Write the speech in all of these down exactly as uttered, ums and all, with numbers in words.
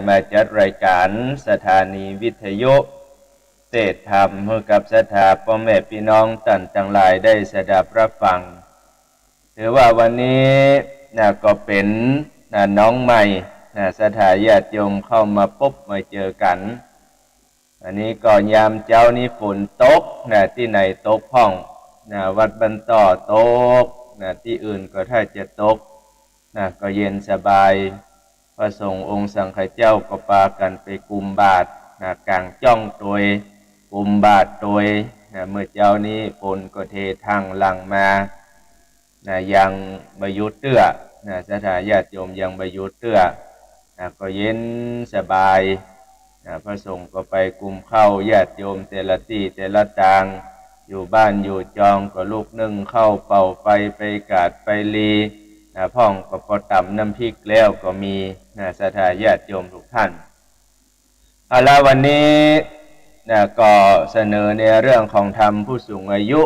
มาจัดรายการสถานีวิทยุเทศน์ธรรมให้กับศรัทธาพ่อแม่พี่น้องท่านทั้งหลายได้สดับรับฟัง ถือว่าวันนี้นะก็เป็นนะน้องใหม่นะศรัทธาญาติโยมเข้ามาพบมาเจอกัน อันนี้ก็ยามเจ๊านี้ฝนตกนะ ตี้ไหนตกพ่องนะ วัดบ้านต่อตกนะ ตี้อื่นก็ถ้าจะตกนะ ก็เย็นสบาย พระสงฆ์องค์สังฆเจ้าก็ปากั๋นไปกุมบาตรนะ ก๋างจ้องตวย กุมบาตรตวยนะ เมื่อเจ๊านี้ฝนก็เททังหลั่งมา นะ ยังบ่หยุดเตื้อนะ ศรัทธาญาติโยมยังบ่หยุดเตื้อนะ ก็เย็นสบายนะ พระสงฆ์ก็ไปกุมข้าวญาติโยมแต่ละตี้แต่ละตาง อยู่บ้านอยู่จองก็ลุกนึ่งข้าวเป่าไฟไปกาดไปลีนะ พ่องก็ปอต๋ำน้ำพริกแล้วก็มีนะ ศรัทธาญาติโยมทุกท่าน เอาละ วันนี้นะ ก็เสนอในเรื่องของธรรมผู้สูงอายุ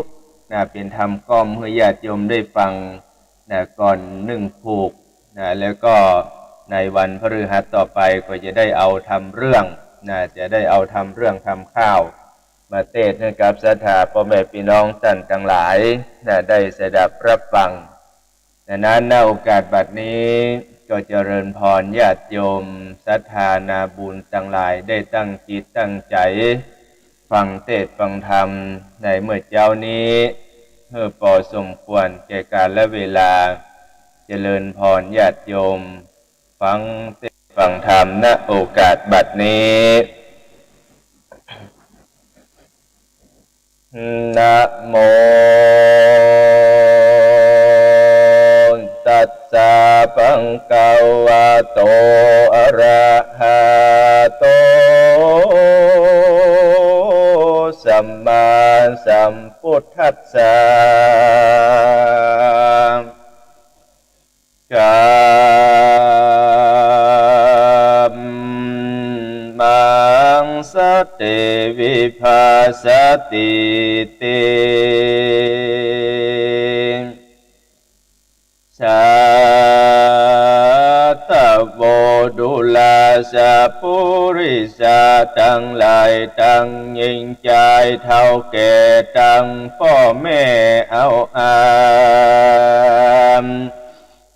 นะ เป็นธรรมกล่อมให้ญาติโยมได้ฟังนะ ก่อนนึ่งผูกนะ แล้วก็ในวันพฤหัสต่อไปก็จะได้เอาธรรมเรื่องนะ จะได้เอาธรรมเรื่องธรรมข้าวมาเทศน์ให้กับศรัทธาพ่อแม่พี่น้องท่านทั้งหลายนะ ได้สดับรับฟัง ดังนั้น ณ โอกาสบัดนี้ก็เจริญพรญาติโยมศรัทธานาบุญทั้งหลายได้ตั้งจิตตั้งใจฟังเทศน์ฟังธรรมในเมื่อเจ๊านี้ เพื่อพอสมควรแก่กาลเวลา เจริญพรญาติโยมฟังเทศน์ฟังธรรม ณ โอกาสบัดนี้ นะโม ตัสสะ ภะคะวะโต อะระหะโต สัมมาสัมพุทธัสสะ กัมมัง สะติ วิภัสสะติติ สัตถะโว ดูราสะปุริสะตังหลายตังญิงจายเฒ่าแก่ตังป้อแม่เอาอาม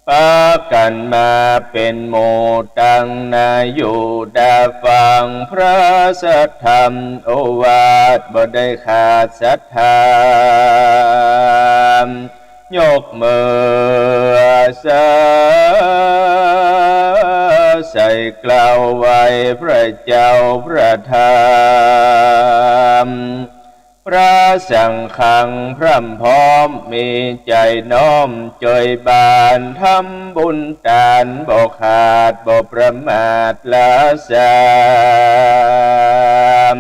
ปากั๋นมาเป๋นหมู่ตังนาอยู่ดาฟังพระสัทธรรมโอวาท บ่ได้ขาดศรัทธา ยกมือสาใส่กล่าวไหว้พระเจ้าพระธรรม พระสังฆัง พร่ำพร้อมมีใจ๋น้อมจอยบาน ทำบุญตานบ่ขาดบ่ประมาทละสาม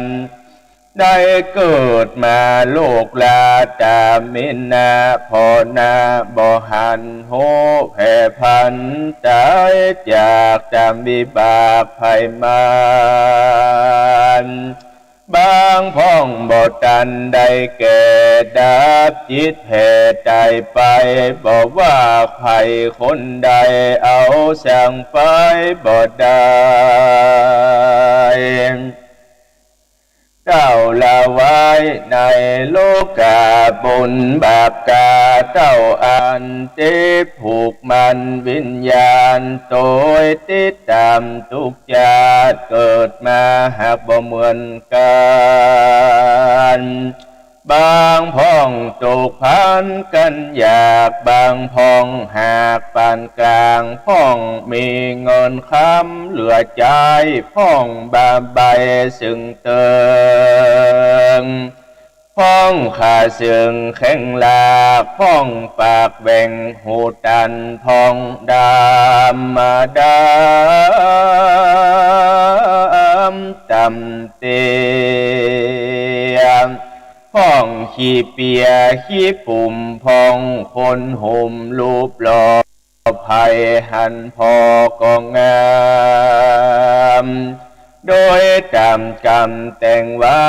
ได้เกิดมาลูกหลาต๋ามีนาพ่อนาบ่หันฮู้แผ่พัน ต๋ายจากต๋ามวิบากไผมัน บางพ่องบ่ตันได้แก่ดับ จิตแผ่ต๋ายไป บ่ว่าใผคนใด เอาสังไปบ่ได้ เต้าละไว้ในโลกาบุญบาปกาเต้าอัน ติดผูกมันวิญญาณโตยติดต๋ามทุกจาติ เกิดมาหากบ่เหมือนกั๋น บางพ่องตกพันกั๋นอยาก บางพ่องหากปานกลาง พ่องมีเงินคำเหลือใจ๊ พ่องบ่ใบ้ซึ่งเติง พ่องขาเสิงแข้งลาก พ่องปากแหว่งหูตัน พ่องดำมาดำต่ำเตี้ย พ่องขี้เปียขี้ปุ่ม พ่องคนห่มรูปหล่อ ไผหันผ่อก็งาม โดยต๋ามกรรมแต่งไว้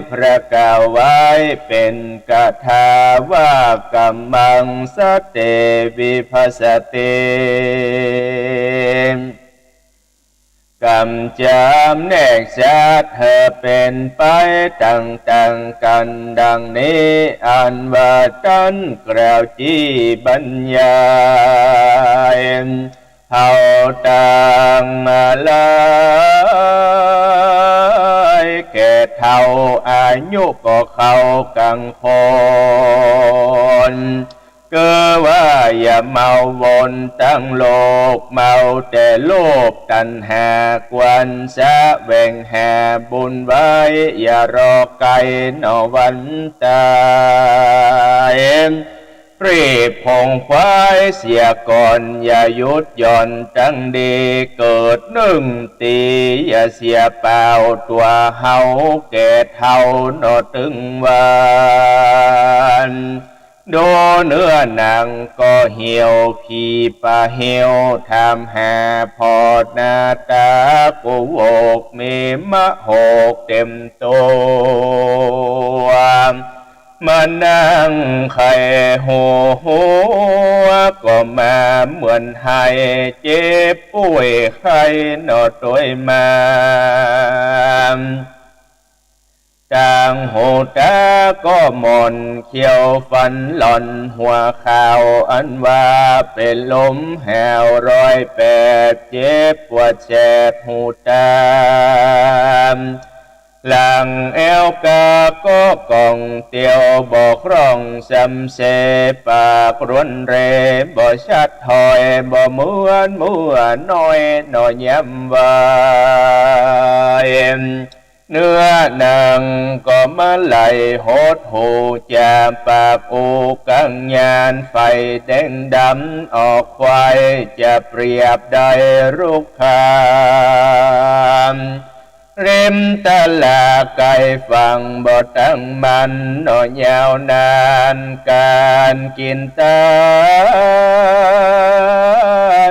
พระกล่าวไว้เป๋นคาถาว่า กัมมัง สะติ วิภัสสะติ กำจำแนกสัตว์ให้เป็นไปต่างๆ กันดังนี้ อันว่าต้นกล่าวจี้บรรยาย เฒ่าตังหลาย แก่เฒ่าอายุก็เข้ากลางคน คือว่าอย่าเมาวนตั้งโลก เมาแต่โลภตัณหา ควรแสวงหาบุญไว้ อย่ารอไกลหนอวันตาย รีบขนขวายเสียก่อน อย่าหยุดหย่อนตั้งดี เกิดนึ่งตีอย่าเสียเปล่า ตัวเฮาแก่เฒ่าหนอตึงวัน ดูเนื้อหนังก็เหี่ยว ผีป่าเหี่ยวถามหา พอหน้าตาโกหก มีมะโหกเต็มตัว มานั่งไข้หัว หัวก็มาเหมือนไห้ เจ็บป่วยไข้หนอโดยมา ต่างหูตาก็หม่น เขียวฟันหล่อน หัวขาวอันว่าเป็นลม หาวร้อยแปด เจ็บปวดแสบหูตา หลังแอวกาก็ก่องเตียว บอกร้องสำเส ปากรวนเร บ่ชัดถ้อย บ่เหมือนเมื่อน้อยหนอย้ำไว้ เนื้อหนังก็มาไหลหดหู จากปากอู่กังยาน ไฟแดงดำออกควาย จะเปรียบได้ลุกคาม ริมตะลาดไกลฝั่ง บ่ตั้งมั่นหนอยาวนาน การกินตา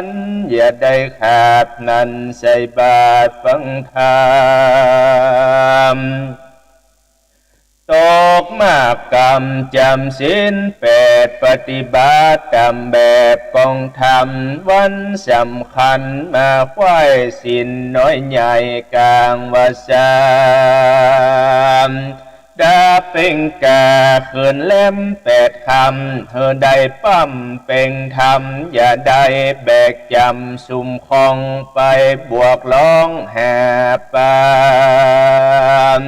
น อย่าได้ขาด นั้นใส่บาตรฟังธรรม ตกมากกำ จำศีลแปด ปฏิบัติตามแบบของธรรม วันสำคัญมาไหว้ศีลน้อยใหญ่กลางวาสา ดับเพ็งกาคืนแรมแปดค่ำ หื้อได้บำเพ็งธรรม อย่าได้แบกจำสุมของไป บวกร้องหาปาน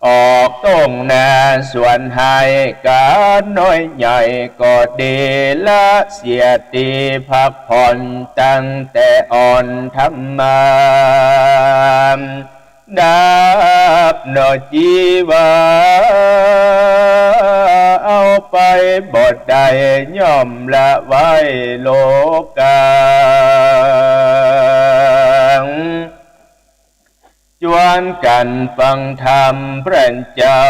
ออกต้งนาสวนไฮ่ การน้อยใหญ่ก็ดี ละเสียทีพักผ่อน ตั้งแต่อ่อนธรรมา ดับหนอจีวา เอาไปบ่ได้ ย่อมละไว้โลกัง จวนกันฟังธรรมพระเจ้า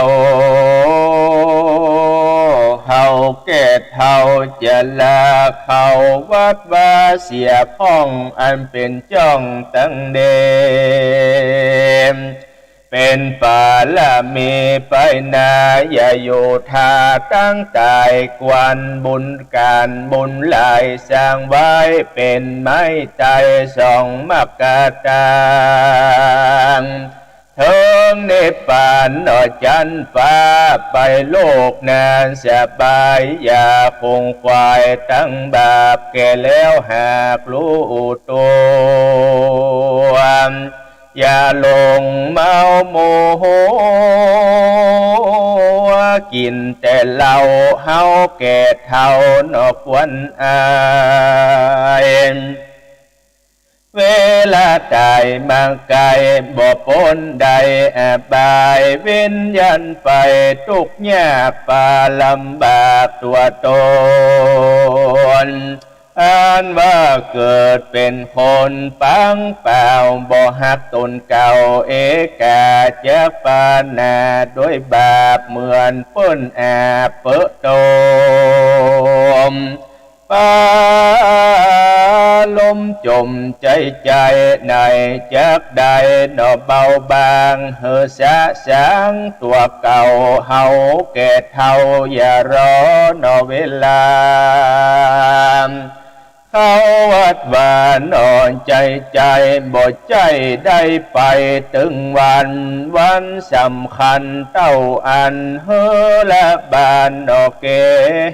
เฮาแก่เฒ่าจะลาเข้าวัดวาเสียพ่อง อันเป็นจ้องตั้งเดิม เป็นปารมีไปนา อย่าอยู่ท่าตั้งตาย ควรบุญการบุญหลาย สร้างไว้เป็นไม้ไต่สองมกตาง เถิงนิพพานหนอจันฟ้า ไปโลกนาสบาย อย่าขงขวายตั้งบาป แก่แล้วหากรู้ตัว อย่าหลงเมามัว กินแต่เหล้า เฮาแก่เฒ่าหนอควรอาย เวลาตายมาไกล บ่พ้นได้อบาย วิญญาณไปทุกข์ยากปาลำบากตัวตน อันว่าเกิดเป็นคนปางเปล่า บ่ฮักตนเก่า เอกาจักปานา ด้วยบาปเหมือนเปิ้นอาบเปิดตม ปาลมจมใจ ใจในจักได้หนอเบาบาง หื้อสะสางตัวเก่า เฮาแก่เฒ่าอย่ารอหนอเวลา เขาวัดวานอนใจใจ บ่ใจ้ได้ไปตึงวัน วันสำคัญเต้าอั้น หื้อละบานออกเก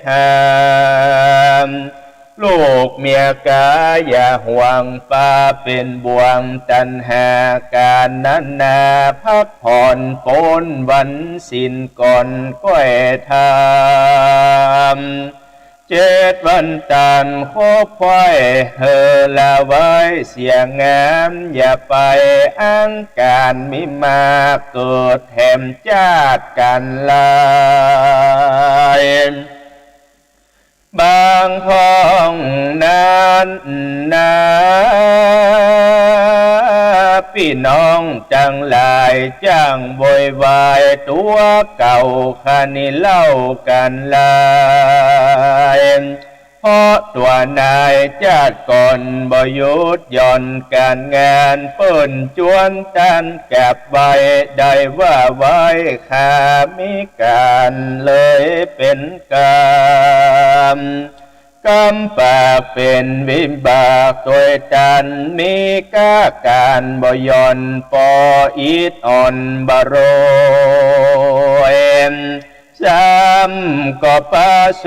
หาม ลูกเมียกาอย่าห่วง ปาเป๋นบ่วงตัณหา ก๋านนั้นนา พักผ่อนป๊นวันศีลก่อน ก้อยทำ เจ็ดวันตันคบไขว้ หื้อละไว้เสียงาม อย่าไปอังก๋านมีมาก เกิดแถมจาติกั๋นหลาย บางท้องนั้นนา ปี้น้องตังหลาย จ้างโวยวาย ตั๋วเก่าข้านี้เล่ากั๋นหลาย เพราะตั๋วนายจาติก่อน บ่หยุดหย่อนก๋านงาน เปิ้นจวนตันกลับไว ได้ว่าไว้ข้ามีก๋านเลยเป๋นกรรม กรรมปากเป๋นวิบากตวยตัน มีก้าก๋านบ่หย่อน ปออิดอ่อนบ่โรย ซ้ำก็ปาโส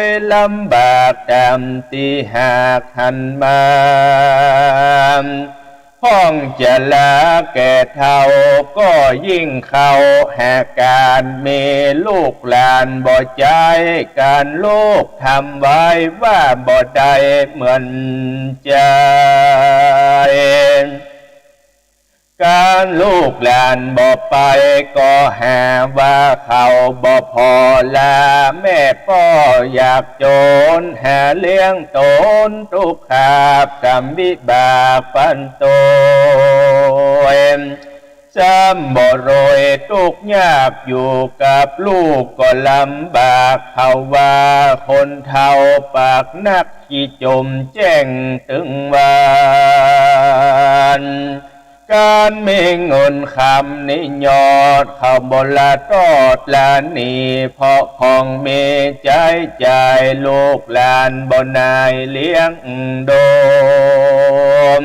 ย ลำบากต๋ามตี้หากหันมา พ่องจะลาแก่เฒ่า ก็ยิ่งเข้าหาก๋าน มีลูกหลานบ่ใจ๊ ก๋านลูกทำไว้ว่าบ่ได้เหมือนใจ ก๋านลูกหลานบ่ไป ก็หาว่าเขาบ่ผ่อ ลาแม่ป้ออยากจน หาเลี้ยงต๋นตุ๊กข์คาบกรรมวิบากปันตวย ซ้ำบ่รวยตุ๊กข์ยากอยู่กับลูกก็ลำบาก เขาว่าคนเฒ่าปากนักขี้จมแจ้งตึงวัน ก๋านมีเงินคำนี้ยอด เขาบ่ละตอดละหนี เพราะของมีใจ๊จ่าย ลูกหลานบ่นายเลี้ยงดม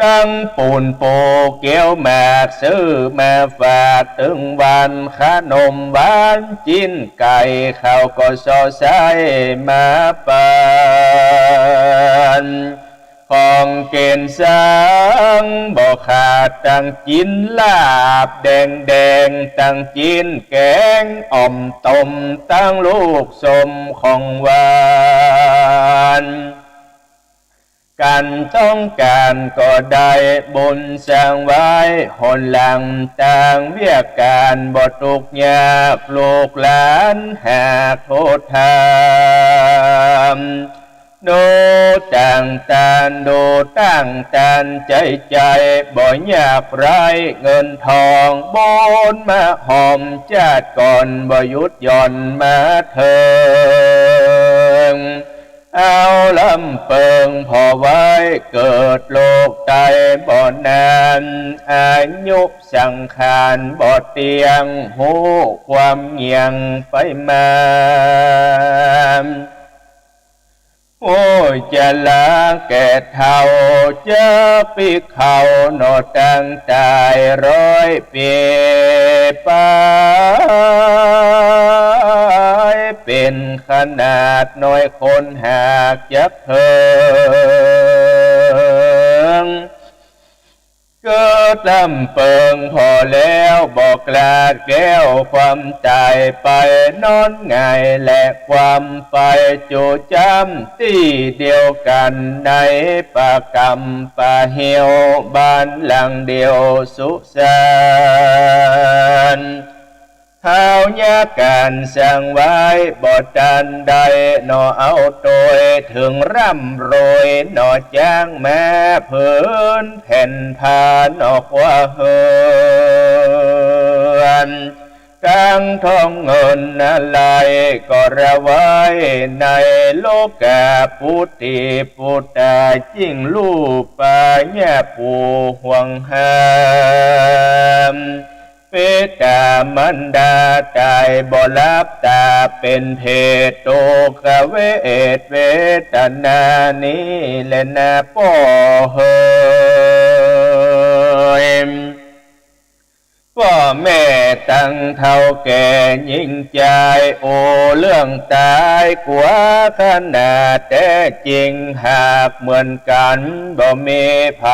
ตังปูนปูเกี้ยวหมาก ซื้อมาฝากตึงวัน ขนมหวานจิ๊นไก่ เขาก็ส่อใส่มาปัน ของกิ๋นสังบ่ขาด ตังจิ๊นลาบแดงๆ ตังจิ๊นแก๋งอ่อมต้ม ตังลูกส้มของหวาน ก๋านต้องก๋านก็ได้ บุญสร้างไว้หนหลัง ตางเวียกก๋านบ่ตุ๊กข์ยาก ลูกหลานหากโทษธรรม ดูต่างตาน ดูต่างตาน ใจ๊ใจ๊บ่ยากไร้เงินทอง บุญมาหอมจาติก่อน บ่หยุดหย่อนมาเถิง เอาลำเปิงผ่อไว้ เกิดโรคต๋ายบ่นาน อายุสังขารบ่เตี้ยง ฮู้ความเงี่ยงไปมา ฮู้จะลาแก่เฒ่า จักปีเข้าหนอตังต๋ายร้อยปี๋ไป เป๋นขนาดน้อยคนหากจักเถิง เกิดลำเปิงผ่อแล้ว บ่กลาดแคล้วความต๋ายไป นอนหงายและความไป จุ่มจ้ำตี้เดียวกั๋น ในปะกำปะเหี่ยว บ้านหลังเดียวสุสาน เฮาเยียะก๋านสร้างไว้บ่ตันได้ หนอเอาตวยเถิงร่ำรวย หนอจ้างมาผืนแผ่นผ้า หนอครัวเฮือน ตังทองเงินอะไรก็ระไว้ ในโลกาปุตติปุตตา จิ่งลู่ปาญาปู่ห่วงห้าม บิดามารดาต๋ายบ่หลับต๋า เป๋นเปรตตกเวทเวทนานี้แลนาป้อเฮย ป้อแม่ตังเฒ่าแก่ญิงจาย โอ้เรื่องต๋ายกั๋วขนาดแต๊จิง หากเหมือนกั๋นบ่มีไผ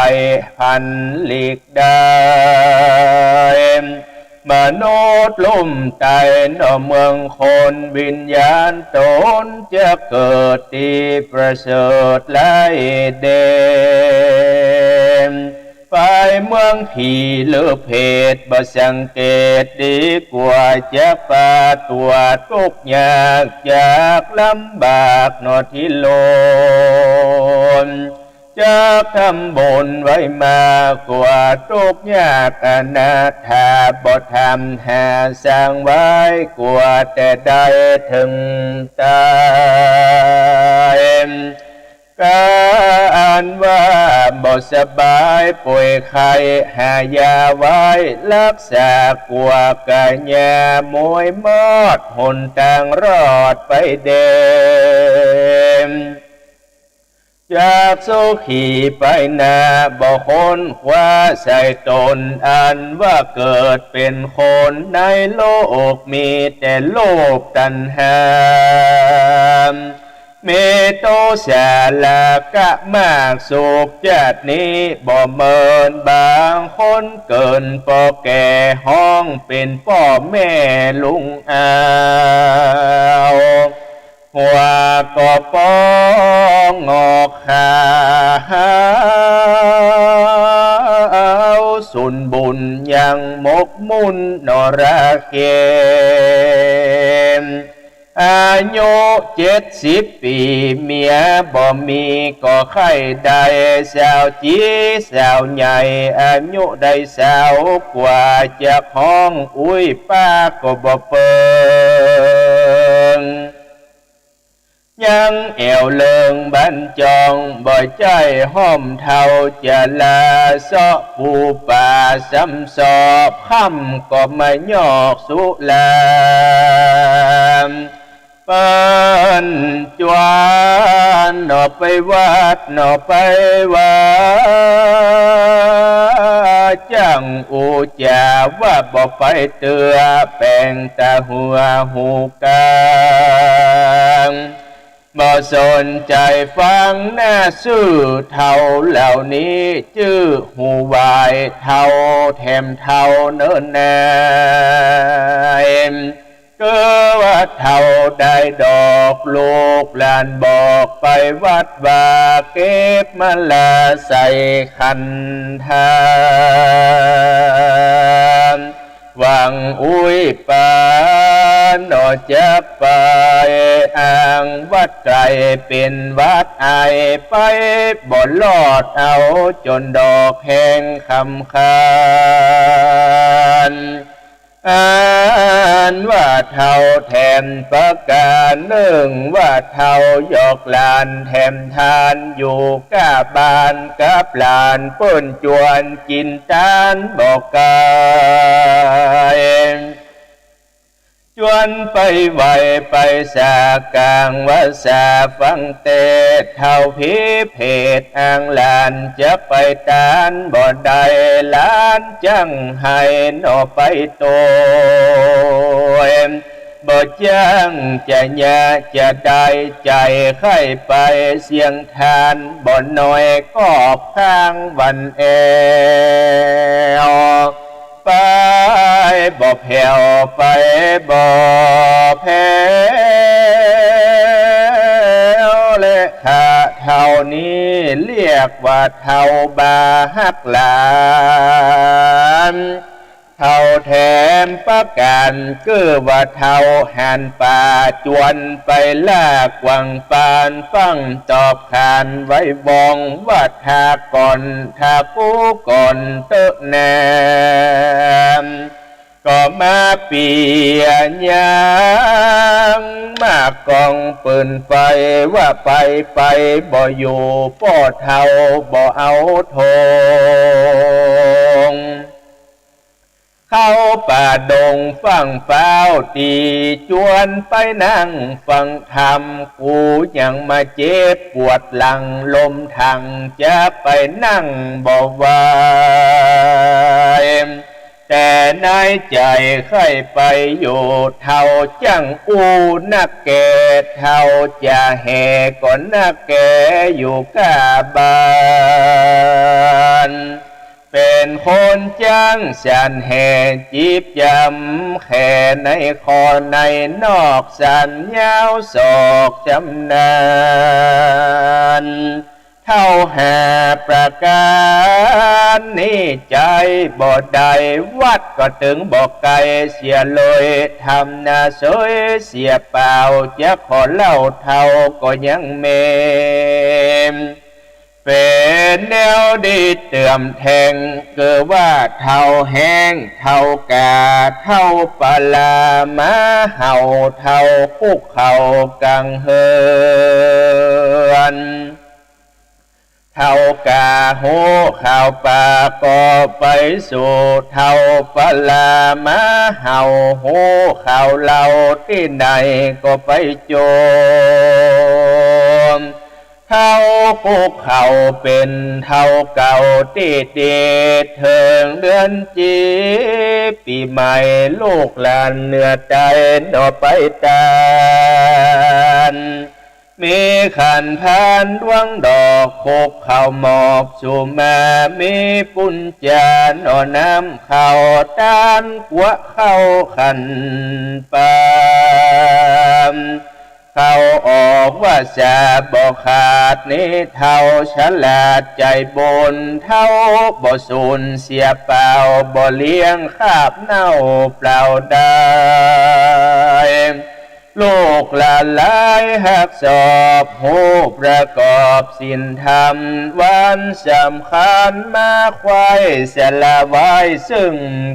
ผันหลีก ได้ มนุษย์ลุ่มต๋ายหนอเมืองคน วิญญาณต๋นจะเกิดตี้ประเสริฐหลายเด้ ไปเมืองผีหรือเปรตบ่สังเกตดีกั๋ว จักปาตั๋วทุกข์ยากจักลำบากหนอตี้โลน จักทำบุญไว้มากกั๋ว ทุกข์ยากอนาถา บ่ทำหาสร้างไว้กั๋ว แต่ได้เถิงต๋าย ก๋านว่าบ่สบายป่วยไข้ หายาไว้รักษากั๋ว กะยามวยมอดหนตางรอดไปเด้ จักสุขีไปหน้า บ่ค้นคว้าใส่ต๋น อันว่าเกิดเป๋นคนในโลก มีแต่โลภตัณหา มีโทสะราคะมาก สุขชาตินี้บ่เหมือนบางคน เกิดป้อแก่ฮ้องเป๋นป้อแม่ลุงอาว หัวก็ปองอกขาว สูญบุญยังหมกมุ่นหนอระเกม อายุเจ็ดสิบปี๋ เมียบ่มีก็ใค่ได้สาวจี๋สาวใหญ่ อายุได้สาวกว่า จักฮ้องอุ๊ยป้าก็บ่เปิง ยังแอ่วเลิงบั้นจอง บ่ใจ้ห้อมเฒ่าจะลา เซาะปู๋ป่าซ้ำซอบ ค่ำก็มายอกสุรา เปิ้นจวนหนอไปวัดหนอไปวา จั้งอู้จ๋าว่าบ่ไปเตื้อ แป๋งตาหัวหูกลาง บ่สนใจ๋ฟังหน้าซื่อ เฒ่าเหล่านี้จื้อหูวาย เฒ่าแถมเฒ่าเนิ่นนาย คือว่าเฒ่าได้ดอก ลูกหลานบอกไปวัดวา เก็บมาลาใส่ขันธา หวังอุ๊ยปานออกจากไป อ้างวัดไก๋เป๋นวัดไอ ไปบ่รอดเอาจ๋นดอกแห่งคำคาน อันว่าเฒ่าแถมประก๋านนึ่ง ว่าเฒ่าหยอกหลานแถมทาน อยู่ก้าบ้านกับหลาน เปิ้นจวนกิ๋นตานบ่ไก๋ จวนไปไหว้ไปสากางวาสาฟังเตศน์ เฒ่าผีเผตอ้างหลานจักไปตานบ่ได้ หลานจั้งไห้หนอไปโตย บ่จั้งจะยะจะได้ใจ๋ ใค่ไปเสียงทาน บ่น้อยกอบข้างวันแอว ไปบ่แผ่วไปบ่แผ่ว และข้าเฒ่านี้เรียกว่าเฒ่าบ่ฮักหลาน เฒ่าแถมประก๋าน คือว่าเฒ่าหันป่า จวนไปล่ากวางปาน ฟั่งตอบขานไว้วอง ว่าถ้าก่อน ถ้ากู้ก่อนเต๊อะแนม ก็มาเปียยัง มากองปืนไฟ ว่าไปไปบ่อยู่ ป้อเฒ่าบ่เอาทง เข้าป่าดงฟั่งฟ้าวตี้จวนไปนั่งฟังธรรม กูยังมาเจ็บปวดหลัง ลมทางจะไปนั่งบ่ไหว แต่ในใจใค่ไปอยู่ เฒ่าจั้งอู้นักแก่ เฒ่าจะแห่ก็นักแก่อยู่ก้าบ้าน เป็นคนจั้งสันแห่ จีบจำแข่ในคอในนอก สันยาวศอกจำนาน เฒ่าห้าประการนี้ใจ๊บ่ได้ วัดก็เถิงบ่ไกลเสียเลย ทำนาเสยเสียเปล่า จะขอเหล้าเฒ่าก็ยังแม้น เป็นแนวดีเติมแทง คือว่าเฒ่าแห้งเฒ่ากา เฒ่าปลามาเห่า เฒ่าคุกเข่ากลางเฮือน เฒ่ากาฮู้ข่าวป่าก็ไปสู่ เฒ่าปลามาเห่า ฮู้ข่าวเหล้าตี้ไหนก็ไปโจม เฒ่าคุกเข่าเป็นเฒ่าเก่าตี้ดี เถิงเดือนจีปีใหม่ ลูกหลานเหนือใต้หนอไปตาน มีขันพานดวงดอก คุกเข่ามอบสู่มา มีปุญญาหนอน้ำเข้า ตานกัวเข้าขันปาน เข้าออกว่าจะบ่ขาดนี้ เฒ่าฉลาดใจบุญ เฒ่าบ่สูญเสียเปล่า บ่เลี้ยงคาบเน่าเปล่าได้ ลูกหลานหลายฮักชอบ ฮู้ประกอบศีลธรรม วันสำคัญมาไขว้สละไว้ซึ่ง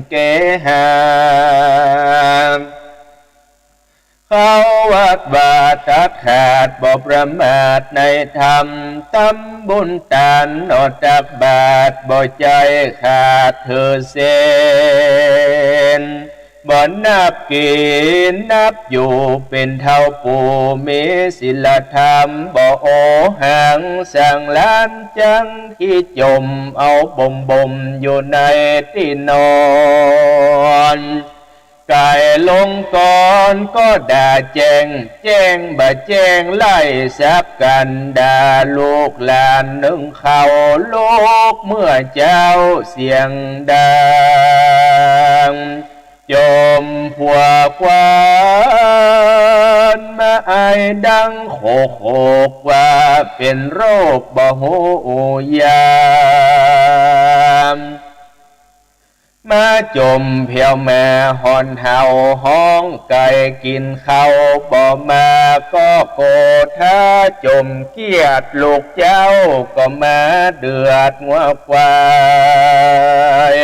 เกหา เข้าวัดวาตัดขาดบ่ประมาทในธรรม ทำบุญตานหนอตักบาตร บ่ใจ้ขาดถือศีล บ่นับกินนับอยู่ เป็นเฒ่าผู้มีศีลธรรม บ่โอหังสังหลานจั้งขี้จม เอาบ่มบ่มอยู่ในตี้นอน ไก่ลงก่อนก็ด่าแจ้ง แจ้งบ่แจ้งไล่สับกัน ด่าลูกหลานนึ่งเข้า ลูกเมื่อเจ้าเสียงดัง จมผัวควันมาไอดังโขกโขก ว่าเป็นโรคบ่ฮู้ยา มาจมแผวมาหอนเห่าฮ้องไก่ กินข้าวบ่มาก็โกธา จมเกียรติลูกเจ้าก็มาเดือดงัวควาย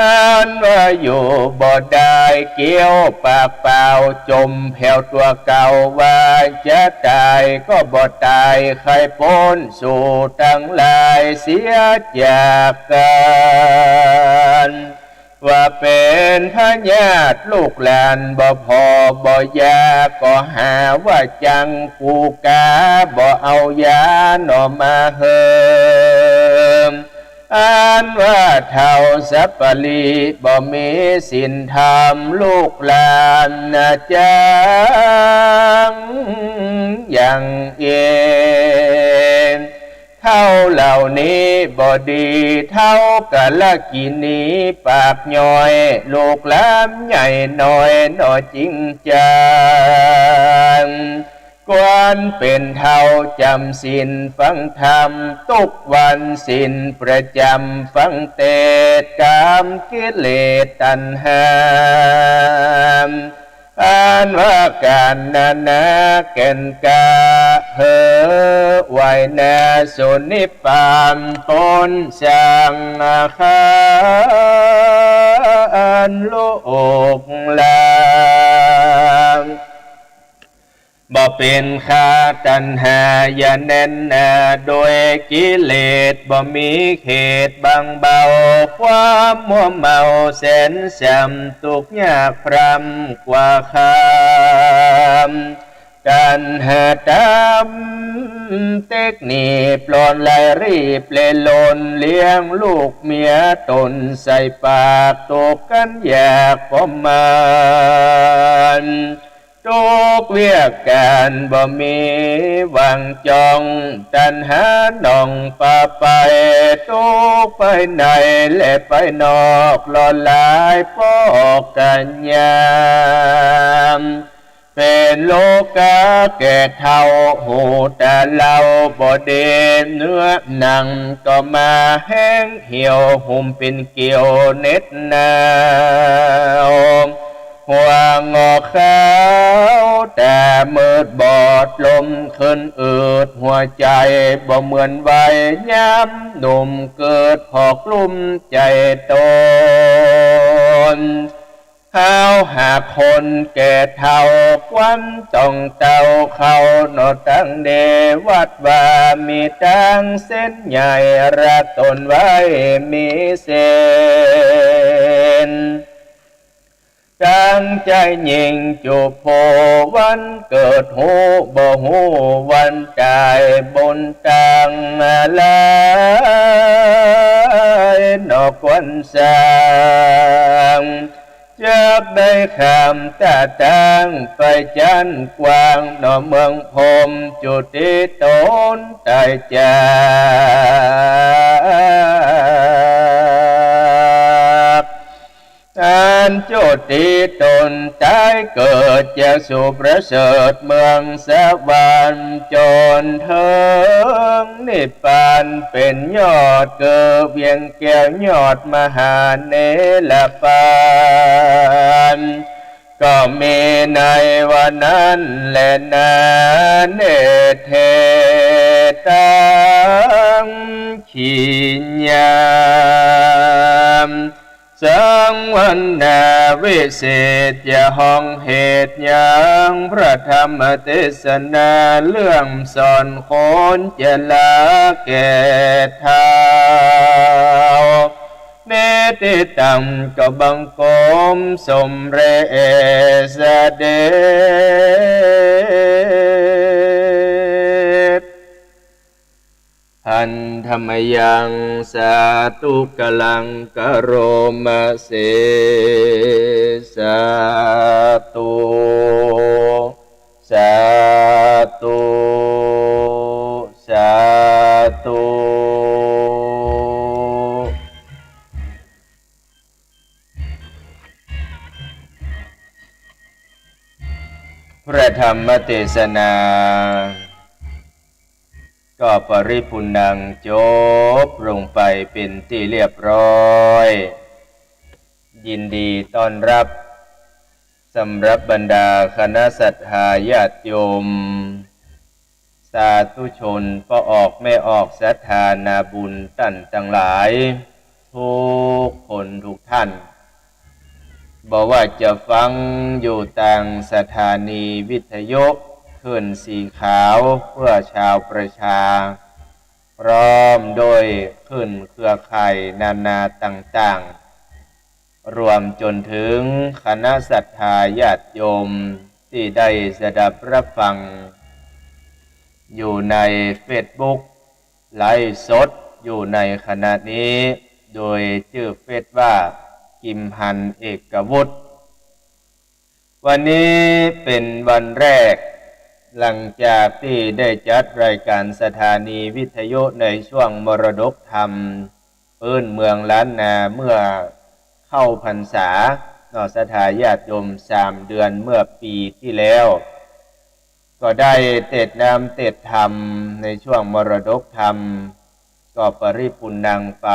อันว่าอยู่บ่ได้เกี้ยวปากเปล่า จมแผวตัวเก่า ว่าจะตายก็บ่ตาย ใครพ้น สู่ตังหลายเสียจากกัน ว่าเป็นพญาติลูกหลานบ่พอบ่ยา ก็หาว่าจังกูกา บ่เอายาหนอมาเฮิม อันว่าเฒ่าสัปปะรีบ่มีศีลธรรม ลูกหลานนะจังยังเอง เฒ่าเหล่านี้บ่ดี เฒ่ากาลกิณีปากย้อย ลูกหลานใหญ่น้อยหนอจริงจัง ควรเป็นเฒ่าจำศีลฟังธรรม ทุกวันศีลประจำฟังเตศน์ กามกิเลสตัณหา อันว่าการนานาแก่นกล้า เฮอไหวนาสู่นิพพาน พ้นสังขารลูกหลาน บ่เป๋นคา ตัณหาอย่าแน่นหนา โดยกิเลสบ่มีเขตบางเบา ความมัวเมาแสนสำ ทุกข์ยากพร่ำกว่าคำ ตัณหาตามเต็กหนีบ ปล้นไล่รีบเล่ร่อน เลี้ยงลูกเมียตนใส่ปาก ตกกันอยากประมาณ ทุกเวียกการบ่มีหวังจ้อง ตัณหาหน่องปาไป ทุกข์ภายในและภายนอก หล่อหลายปอกกันยาม เป๋นโรคาแก่เฒ่า หูตาเล่าบ่ดี เนื้อหนังก็มาแห้งเหี่ยว หุ้มเป๋นเกลียวเหน็บหนาว หัวงอกขาว ตามืดบอด ลมขึ้นอืด หัวใจบ่เหมือนวัย ยามหนุ่มเกิด พอกลุ้มใจตน เฮาหากคนแก่เฒ่า ควันต้องเต้าเข้าหนอ ตังเดวัดว่ามีตังเส้นใหญ่ รักตนไว้มีเส้น ตั้งใจยิ่งจุโพ วันเกิดฮู้บ่ฮู้วันตาย บนตังหลายหนอควรสร้าง จักได้ข้ามตาตั้งไปจั้นกว้าง หนอเมืองพรหมจุติตนตายจาก อันจุติตนตายเกิด จากสุขประเสริฐเมืองสวรรค์ จนเถิงนิพพาน เป๋นยอดเกลือเวียงแก้ว ยอดมหาเนรปาน ก็มีในวันนั้นแลนา เนเธ ตังขีญา สังวรรณาวิเศษ จะฮ้องเหตุยังพระธรรมเทศนา เรื่องสอนคนจะละแก่เฒ่า เนติตัง ก็บังคมสมเร็จเสด็จ Handa mayaṃ sādhukaraṃ karoma se. Sādhu, sādhu, sādhu. พระธรรมเทศนา ก็ปริปุณณัง จบลงไปเป็นที่เรียบร้อย ยินดีต้อนรับ สำหรับบรรดาคณะศรัทธาญาติโยม สาธุชน ป้อออกแม่ออก ศรัทธานาบุญต้านตังหลาย ทุกคนทุกท่าน บ่ว่าจะฟังอยู่ตางสถานีวิทยุคลื่นสีขาวเพื่อชาวประชา พร้อมด้วยคลื่นเครือข่ายนานาต่างๆ รวมจนถึงคณะศรัทธาญาติโยมตี้ได้สดับรับฟัง อยู่ในเฟซบุ๊ก ไลฟ์สดอยู่ในขณะนี้ โดยจื้อเฟซว่า กิมหันเอกวุฒิ วันนี้เป็นวันแรก หลังจากที่ได้จัดรายการสถานีวิทยุในช่วงมรดกธรรม ปื้นเมืองล้านนาเมื่อเข้าพรรษา เนาะ ศรัทธาญาติโยม สามเดือนเมื่อปีที่แล้ว ก็ได้เตสน์น้ำเตสน์ธรรมในช่วงมรดกธรรม ก็ปริปุณณังไป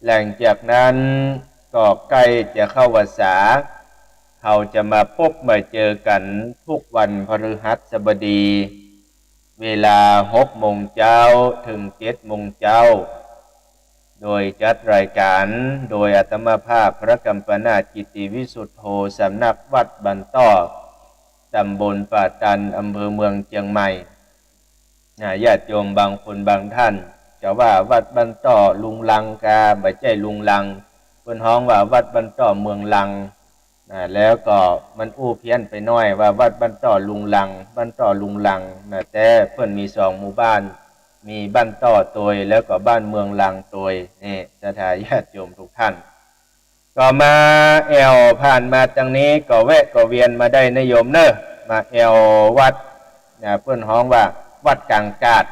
หลังจากนั้นก็ใกล้จะเข้าพรรษา เราจะมาพบมาเจอกันทุกวันพฤหัสบดี เวลาหกโมงเจ๊าถึงเจ็ดโมงเจ๊า โดยจัดรายการโดยอาตมาภาพพระกัมปนาถกิติวิสุทโธ สำนักวัดบ้านต้อ ตำบลป่าตัน อำเภอเมืองเชียงใหม่ นะ ญาติโยมบางคนบางท่านจะว่าวัดบ้านต้อลุงลังกา บ่ใจ้ลุงลัง เปิ้นฮ้องว่าวัดบ้านต้อเมืองลัง นะ แล้วก็มันอู้เพี้ยนไปหน่อยว่าวัดบ้านต้อลุงลัง บ้านต้อลุงลัง นะ แต่เปิ้นมีสองหมู่บ้าน มีบ้านต้อตวย แล้วก็บ้านเมืองลังตวย นี่ ศรัทธาญาติโยมทุกท่าน ก็มาแอ่วผ่านมาตังนี้ก็แวะก็เวียนมาได้นะโยมเนอะ มาแอ่ววัด นะ เปิ้นฮ้องว่าวัดกลางกาด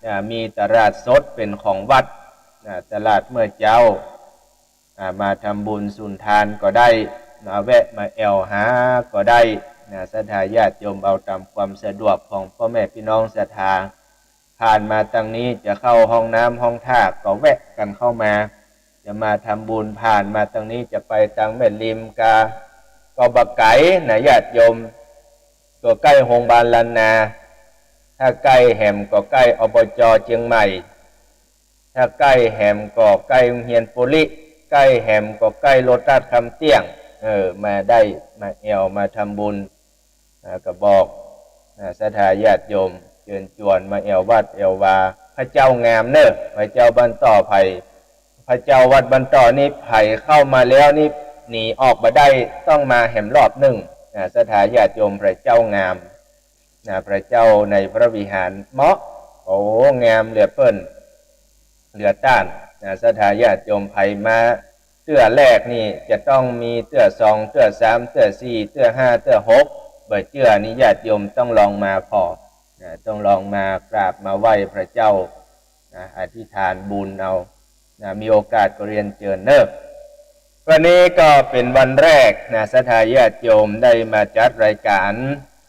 นะ มีตลาดสดเป๋นของวัด นะ ตลาดเมื่อเจ๊า อ่า มาทำบุญสุนทานก็ได้ มาแวะมาแอ่วหาก็ได้ นะ ศรัทธาญาติโยมเอาตามความสะดวกของพ่อแม่พี่น้องศรัทธา ผ่านมาตังนี้จะเข้าห้องน้ำห้องท่าก็แวะกันเข้ามา จะมาทำบุญผ่านมาตังนี้จะไปตังแม่ริมกา ก็บ่ไก๋นะญาติโยม ก็ใก้โฮงบาลล้านนา ถ้าใก้แหมก็ใก้ อบจ. เจียงใหม่ ถ้าใก้แหมก็ใก้โฮงเฮียนปุริ ใก้แหมก็ใก้โลตัสคำเตี้ยง เออ มาได้ มาแอ่ว มาทำบุญ อ่า ก็บอก อ่า ศรัทธาญาติโยม เจิญจวนมาแอ่ววัดแอ่ววา พระเจ้างามเนอะ พระเจ้าบ้านต้อไผ พระเจ้าวัดบ้านต้อนี่ไผเข้ามาแล้วนี่หนีออกบ่ได้ ต้องมาแหมรอบนึ่ง อ่า ศรัทธาญาติโยม พระเจ้างาม นะ พระเจ้าในพระวิหารเหมาะ โอ้ งามเหลือเปิ้น เหลือต้าน นะ ศรัทธาญาติโยมไผมาเตื้อแรกนี่จะต้องมีเตื้อสอง เตื้อสาม เตื้อสี่ เตื้อห้า เตื้อหก บ่เจื้อนี่ญาติโยมต้องลองมาผ่อ นะ ต้องลองมากราบมาไหว้พระเจ้า นะ อธิษฐานบุญเอา นะ มีโอกาสก็เรียนเจิญเนอะ วันนี้ก็เป็นวันแรกนะ ศรัทธาญาติโยมได้มาจัดรายการ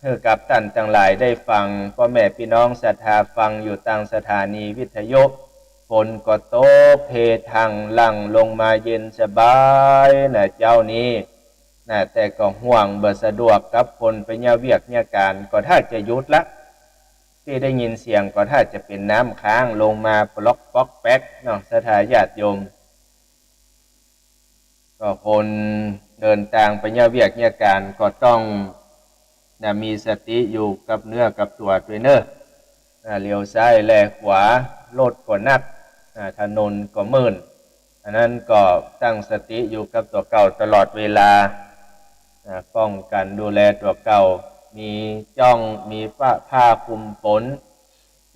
ให้กับท่านทั้งหลายได้ฟัง พ่อแม่พี่น้องศรัทธาฟังอยู่ตางสถานีวิทยุ ฝนก็ตกเททังหลั่งลงมาเย็นสบายนะเจ้านี้นะ แต่ก็ห่วงบ่สะดวกกับคนไปเยียะเวียกเยียะการ ก็ถ้าจะหยุดละ ที่ได้ยินเสียงก็ถ้าจะเป็นน้ำค้างลงมาปลอกป๊อกแป๊กเนาะ ศรัทธาญาติโยม ก็คนเดินตางไปเยียะเวียกเยียะการก็ต้องนะมีสติอยู่กับเนื้อกับตั๋วตวยเนอะ นะ เหลียวซ้ายแลขวา รถก็นัก นะ ถนนก็มืด อันนั้นก็ตั้งสติอยู่กับตั๋วเก่าตลอดเวลา นะ ป้องกันดูแลตั๋วเก่า มีจ้อง มีผ้า ผ้าคลุมฝน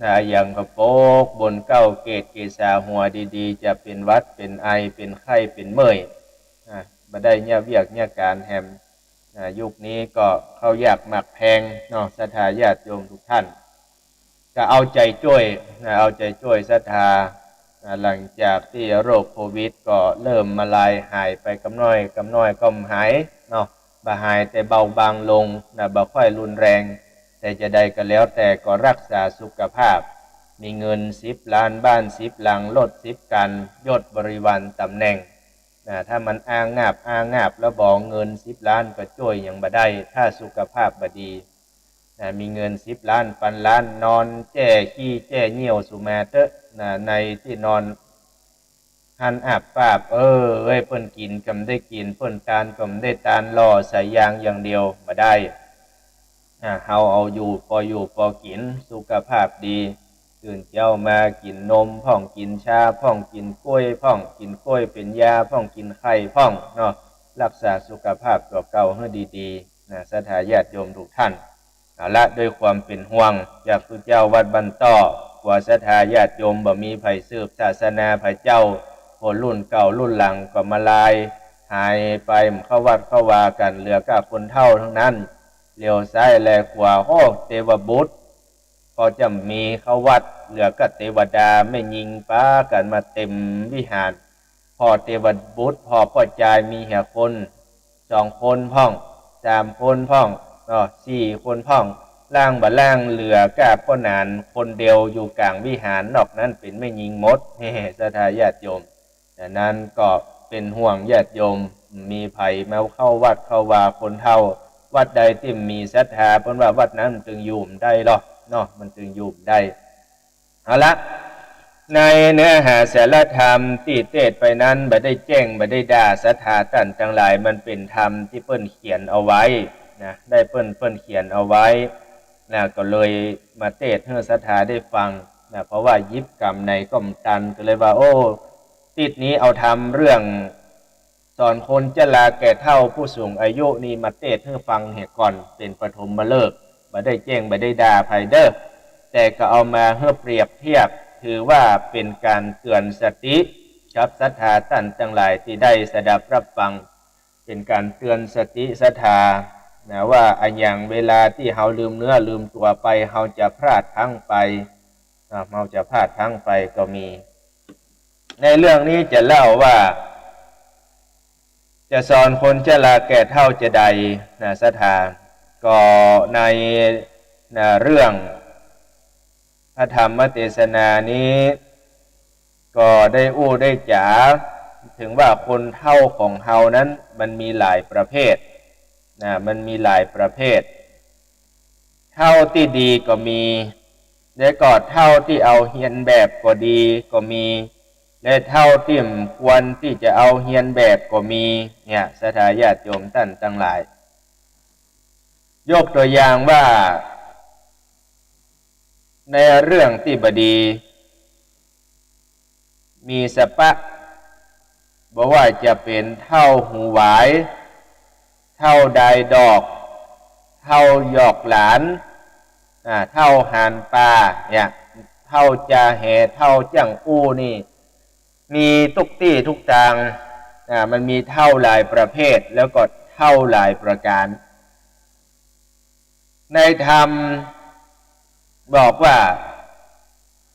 นะ อย่างกะโปกบนเก๊าเกศเกศาหัวดีๆ จะเป็นหวัด เป็นไอ เป็นไข้ เป็นเมื่อย นะ บ่ได้เยียะเวียกเยียะการแหม นะ ยุคนี้ก็ข้าวยากหมากแพงเนาะ ศรัทธาญาติโยมทุกท่าน ก็เอาใจช่วยนะ เอาใจช่วยศรัทธา นะ หลังจากที่โรคโควิดก็เริ่มมาลายหายไปกำน้อยกำน้อย ก็หายเนาะ บ่หายแต่เบาบางลงนะ บ่ค่อยรุนแรง แต่จะใดก็แล้วแต่ก็รักษาสุขภาพ มีเงินสิบล้าน บ้านสิบหลัง รถสิบคัน ยศบริวารตำแหน่งนะ ถ้ามันอ้างงาบอ้างงาบแล้วบ่ เงินสิบล้านก็ช่วยหยังบ่ได้ ถ้าสุขภาพบ่ดี นะ มีเงินสิบล้าน พันล้าน นอนแจ้ขี้แจ้เยี่ยวสุมาเต๊อะ นะ ในที่นอนหันอาบปาบ เออ เอ้ย เปิ้นกินก็บ่ได้กิน เปิ้นตานก็บ่ได้ตาน รอใส่ยางอย่างเดียวบ่ได้ อ่า เฮาเอาอยู่ พออยู่พอกิน สุขภาพดี ตื่นเจ๊ามากินนมพ่อง กินชาพ่อง กินกล้วยพ่อง กินกล้วยเป็นยาพ่อง กินไข่พ่องเนาะ รักษาสุขภาพตั๋วเก่าให้ดีๆ นะ ศรัทธาญาติโยมทุกท่าน เอาละ ด้วยความเป็นห่วงจากพระเจ้าวัดบ้านต้อ กลัวศรัทธาญาติโยมบ่มีไผสืบศาสนาพระเจ้า คนรุ่นเก่ารุ่นหลังก็มาลายหายไป เข้าวัดเข้าวากัน เหลือก้าคนเฒ่าทั้งนั้น เหลียวซ้ายแลขวา โอ้ เทวบุตร ก็จะมีเข้าวัด เหลือก้าเทวดาแม่ญิงปากันมาเต็มวิหาร พ่อเทวบุตร พ่อป้อจายมีแหมคน สองคนพ่อง สามคนพ่องเนาะ สี่คนพ่อง ล่างบ่ล่างเหลือก้าป้อหนานคนเดียวอยู่กลางวิหาร นอกนั้นเป็นแม่ญิงหมด ศรัทธาญาติโยม ดังนั้นก็เป็นห่วงญาติโยม มีไผมาเข้าวัดเข้าวา คนเฒ่า วัดใดที่มีศรัทธา เปิ้นว่าวัดนั้นมันจึงอยู่ได้หรอกเนาะ มันจึงอยู่ได้ เอาละ ในเนื้อหาสาระธรรมที่เทศน์ไปนั้น บ่ได้แจ้ง บ่ได้ด่าศรัทธาต้านตังหลาย มันเป็นธรรมที่เปิ้นเขียนเอาไว้ นะ ได้เปิ้น เปิ้นเขียนเอาไว้นะ ก็เลยมาเทศน์หื้อศรัทธาได้ฟังนะ เพราะว่าหยิบกำไหนก็บ่ตัน ก็เลยว่า โอ้ ติดนี้เอาธรรมเรื่องสอนคนชราแก่เฒ่าผู้สูงอายุนี่มาเทศน์หื้อฟังเหียก่อน เป็นปฐมฤกษ์ บ่ได้แจ้ง บ่ได้ด่าไผเด้อ แต่ก็เอามาหื้อเปรียบเทียบ ถือว่าเป็นการเตือนสติกับศรัทธาต้านตังหลายที่ได้สดับรับฟัง เป็นการเตือนสติศรัทธานะ ว่าอะหยังเวลาที่เฮาลืมเนื้อลืมตัวไป เฮาจะพลาดพลั้งไปนะ เฮาจะพลาดพลั้งไปก็มี ในเรื่องนี้จะเล่าว่า จะสอนคนชราแก่เฒ่าจะใดนะศรัทธา ก็ในนะเรื่องพระธรรมเทศนานี้ ก็ได้อู้ได้จ๋าถึงว่าคนเฒ่าของเฮานั้นมันมีหลายประเภทนะ มันมีหลายประเภท เฒ่าที่ดีก็มี และก็เฒ่าที่เอาเฮียนแบบก็ดีก็มี และเฒ่าที่บ่ควรที่จะเอาเฮียนแบบก็มี เนี่ย ศรัทธาญาติโยมต้านตังหลาย ยกตัวอย่างว่า ในเรื่องที่บ่ดี มีสปะ บ่ว่าจะเป็นเฒ่าหูหวาย เฒ่าดายดอก เฒ่าหยอกหลาน อ่า เฒ่าหานปลา เนี่ย เฒ่าจาแห เฒ่าจั้งอู้นี่ มีทุกตี้ทุกตาง อ่า มันมีเฒ่าหลายประเภท แล้วก็เฒ่าหลายประการ ในธรรมบอกว่า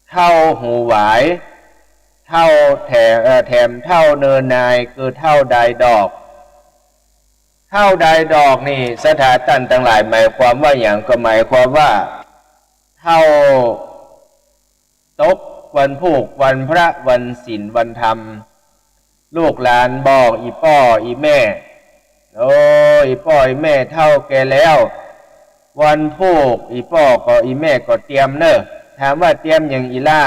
เฒ่าหูหวาย เฒ่าแถม เอ่อ แถมเฒ่าเนินนาย คือเฒ่าดายดอก เฒ่าดายดอกนี่ ศรัทธาต้านตังหลาย หมายความว่าหยัง ก็หมายความว่า เฒ่า ตกวันพูก วันพระ วันศีล วันธรรม ลูกหลานบอกอีป้ออีแม่ โอ้ อีป้ออีแม่เฒ่าแก่แล้ว วันพูก อีป้อก็อีแม่ก็เตรียมเนอะ ถามว่าเตรียมหยังอีหล้า